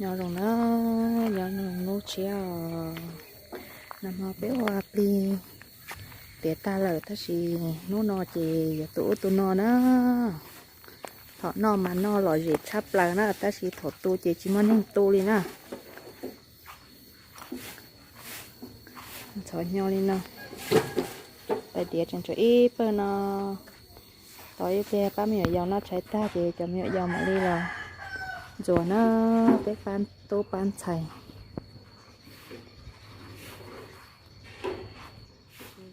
Nyob zoo na, nyob zoo hnub tshiab os. Nag hmo peb ua plig tiav tag lawm tab sis hnub no ces yuav tu ub tu no na. Thaum noj mas noj lom zem tshaj plaws na tab sis thaum tu ces tsis muaj neeg tu li na. Ntxhov nyo li no, tais diav tseem tshuav ib pawg no. Tau ib pliag pab me nyuam yaus noj tshais tag ces cov me nyuam yaus mam li los ntxuav na, peb pab tub pab ntxhais.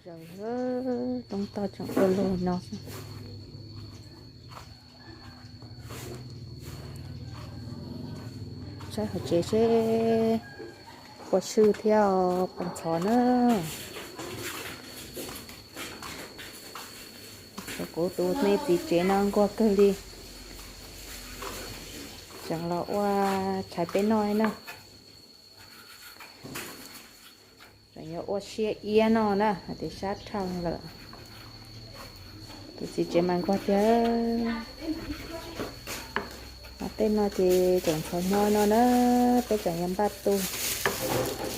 Zaws, roob toj tseem ua luaj no xwb. Saib hauv tsev seb puas swb thiab puas ntxhov na. Kuv tus me txiv tsev no nquag kawg li, tseem los ua tshais peb noj na. Tseem yuav ua siab iab no na, hais tias sab dhau lawm. Tus txiv tsev mas nquag tiag. Tej no ces tseem ntxhov nyo no na, peb tseem yuav npaj tu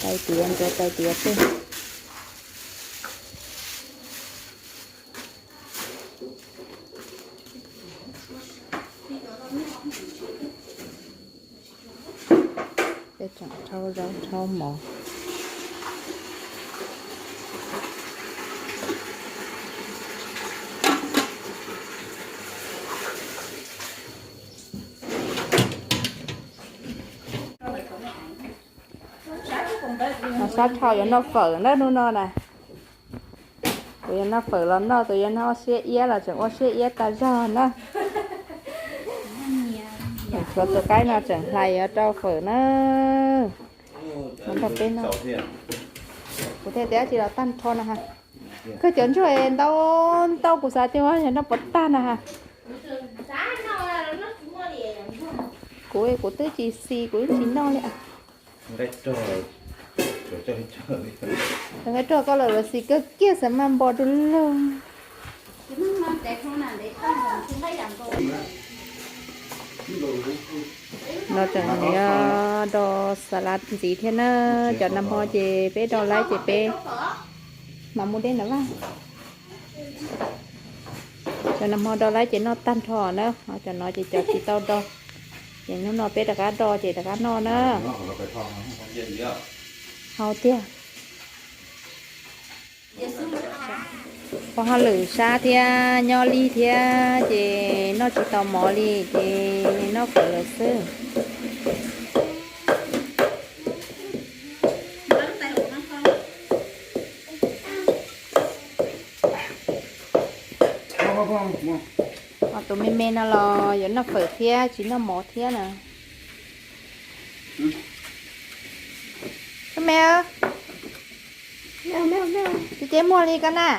tais diav, ntxuav tais diav xwb. Peb tseem rhau zaub rhau mov. Sab dhau yuav noj fawm na hnub no na. Tus yuav noj fawm los noj, tus yuav noj siab iab los tseem ua siab iab tag zog na. Tshuav tus qaib no tseem hlais yuav rau fawm na. Noj peb no. Kuv thiaj tias tsis los tag nrho no ha. Kawg cov ntsuag ntau ntau kuv xav tias yog noj puas tag no ha. Kuv, kuv twb tsis xis kuv twb tsis noj li. Nqaij rog koj los yuav xis kawg kiag xav mas npo du lug. No tseem yuav do xas las ntxiv thiab na. Cov nag hmo ces peb do laib ces peb mam mus deb na vaj. Cov nag hmo do laib ces noj tag nrho na, ho cov no ces cov tsis tau do. Ces hnub no peb rov qab do ces rov qab noj na. Hau tiag. Ua hauj lwm sab thiab nyob lig thiab ces noj tsis tau mov li ces noj fawm lawm xwb. Ho tus me me no los yuav noj fawm thiab tsis noj mov thiab na. Tus me, tsis cev muag li koj na.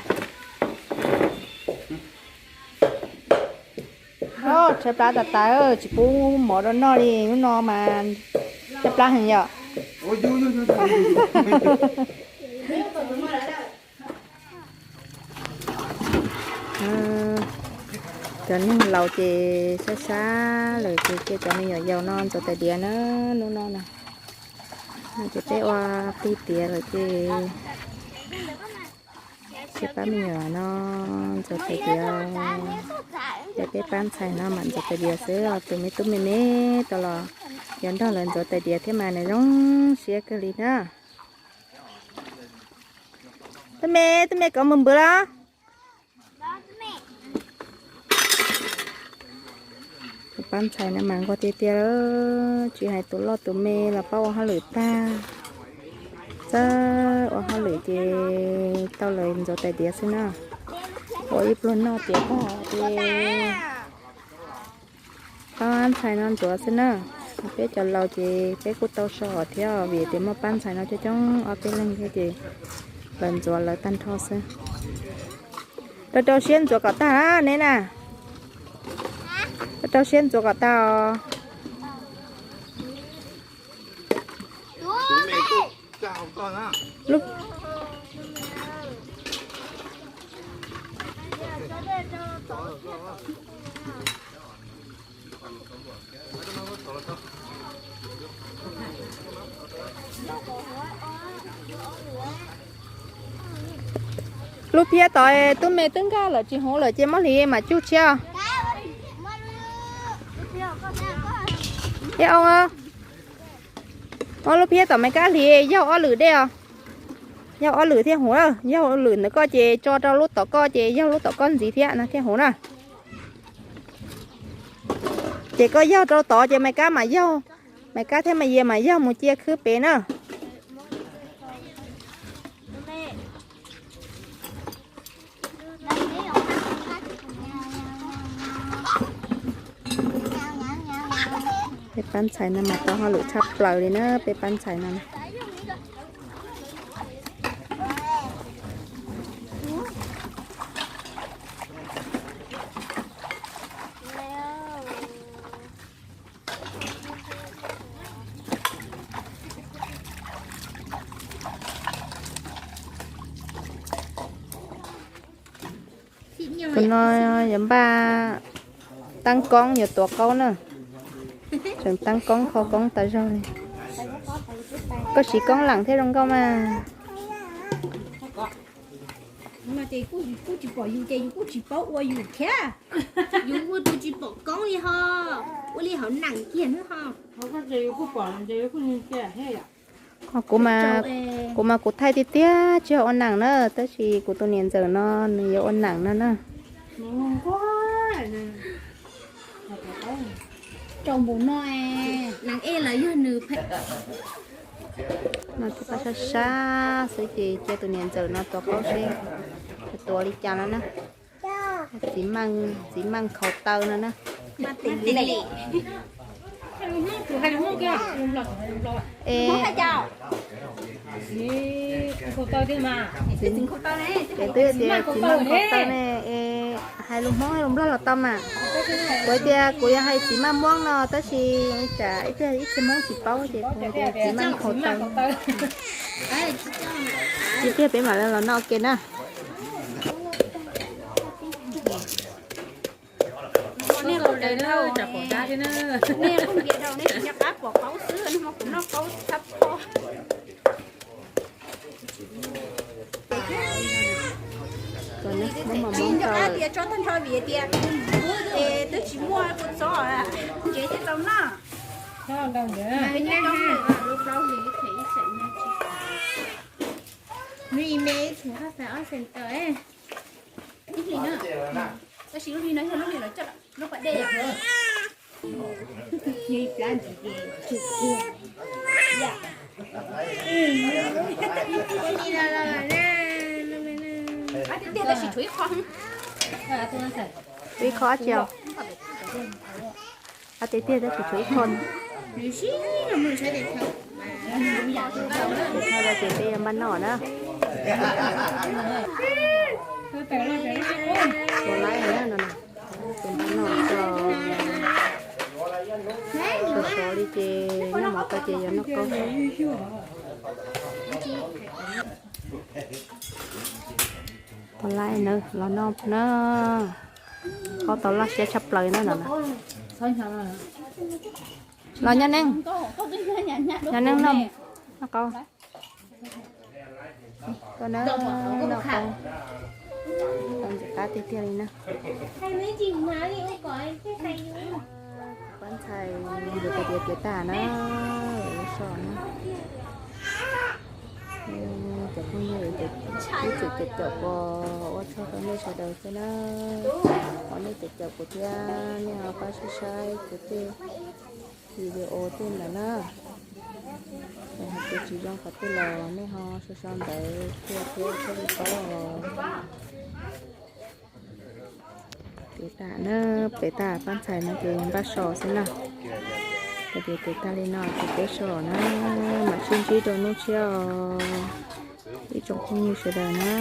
Tshaib plab tas tas, tsis pub mov rau noj li, hnub no mas tshaib plab heev yom. Cov neeg laus ces sab sab lawm ces cia cov me nyuam yaus no ntxuav tais diav na, hnub no na. Ces peb ua plig tiav lawm ces cia pab me nyuam no ntxuav tais diav, ces peb pab ntxhais no mam ntxuav tais diav xwb. Tus me tub me me tau los yuav nrog lawv ntxuav tais diav thiab mas nws zoo siab kawg li na. Tub me, tub me kov mus npws los. Tus pab ntxhais no mas nquag tiag tiag, tsis hais tus loj tus me los pab ua hauj lwm tag. Txawj ua hauj lwm ces tau lawv ntxuav tais diav xwb na. Ua ib pluag noj tiav tag ces pab ntxhais no ntxuav xwb na. Peb cov laus ces peb kuj tau so thiab vim tias muaj pab ntxhais no coob coob ob peb leeg thiab ces lawv ntxuav lawv tag nrho xwb. Rau rau siab ntxuav kom tag neb na. Rau rau siab ntxuav kom tag os. Lub phiab tod tub me twb nkag lawm tsis huv lawm ces muab hliv mam cug tshiab. Thiab o, muab lub phiab tom Maiv Kab hliv yaug ob lwm dej os. Yaug ob lwm thiaj huv na, yaug lwm ntawm koj ces tso rau lub tom koj ces yaug lub tom koj ntxiv thiab no thiaj huv na. Ces koj yaug rau tod ces Maiv Kab mam yaug, Maiv Kab thiab Maiv Yias mam yaug mus cia khwb pem na. Peb pab ntxhais no mas tau hauj lwm tshaj plaws li na, peb pab ntxhais no. Tus no yuav npaj taab koob yuav tuav qaub na. Tseem taab koob kho koob tas zog li. Koj siv koob leem thiab zoo nkauj mas. Kuj tsis pom yus ces yus kuj tsis paub ua yus thiab. Yus ua tus tsis pom koob li ho, ua li hauv neem kiag na ho. Kuv mas, kuv mas kuv thaij tiag tiag tsis yog ua neem na, tab sis kuv tus niam ntxawm no nws yuav ua neem no na. Rau npaum no, nees ej los yog nws phem. No tus paj sab sab xwb ces cia tus niam ntxawm no tuav qaub seb tuav li cas no na. Txiv meej khaus taw no na. Ces twb tias txiv meej khaus taw ne, hais lus Hmoob hais lus Nplog los tau mas. Kuv tias kuv yog hais txiv meej muab no tab sis ib txhia Hmoob tsis paub ces kuv tias txiv meej khaus taw. Ib pliag peb mam li los noj ua ke na. Tsis nco qab tias tso tag nrho vim tias es twb tsis muaj kua txob, ntsev thiaj tau noj. Tab sis lub hli no yog lub hli los coj lub pas dej. Tiag tab sis tshuav ib qho. Tshuav ib qho dab tsi os? Qab tiag tiag tab sis tshuav ib qho. Ces peb yuav npaj noj na. Tus laib no na, ces npaj noj tso, sov sov li ces noj mov tau ces yuav noj qaub. Tus laib na los noj na, qaub tau loj siab tshaj plaws na no. Los nyob neeb, nyob neeb noj, noj qaub. Koj na, noj qaub, tau ntxim qab tiag tiag li na. Pab ntxhais yuav tiav tiav tas na, lawv so na. Cov phooj ywg, ib tsoom caum kuv, ua tsaug rau nej sawv daws thiab na. Thov nej caum caum kuv thiab nej ho pab saib saib kuv tej video tej ntawd na. Hais tias tsis zoo qhov twg los nej ho sau sau ntawv tuaj thiab thiaj li paub os. Tiav tas na, pem tas pab ntxhais no ces npaj so xwb na. Tiav tiav tas li no ces peb so na, mam sib ntsib rau hnub tshiab os ib tsoom phooj ywg sawv daws na.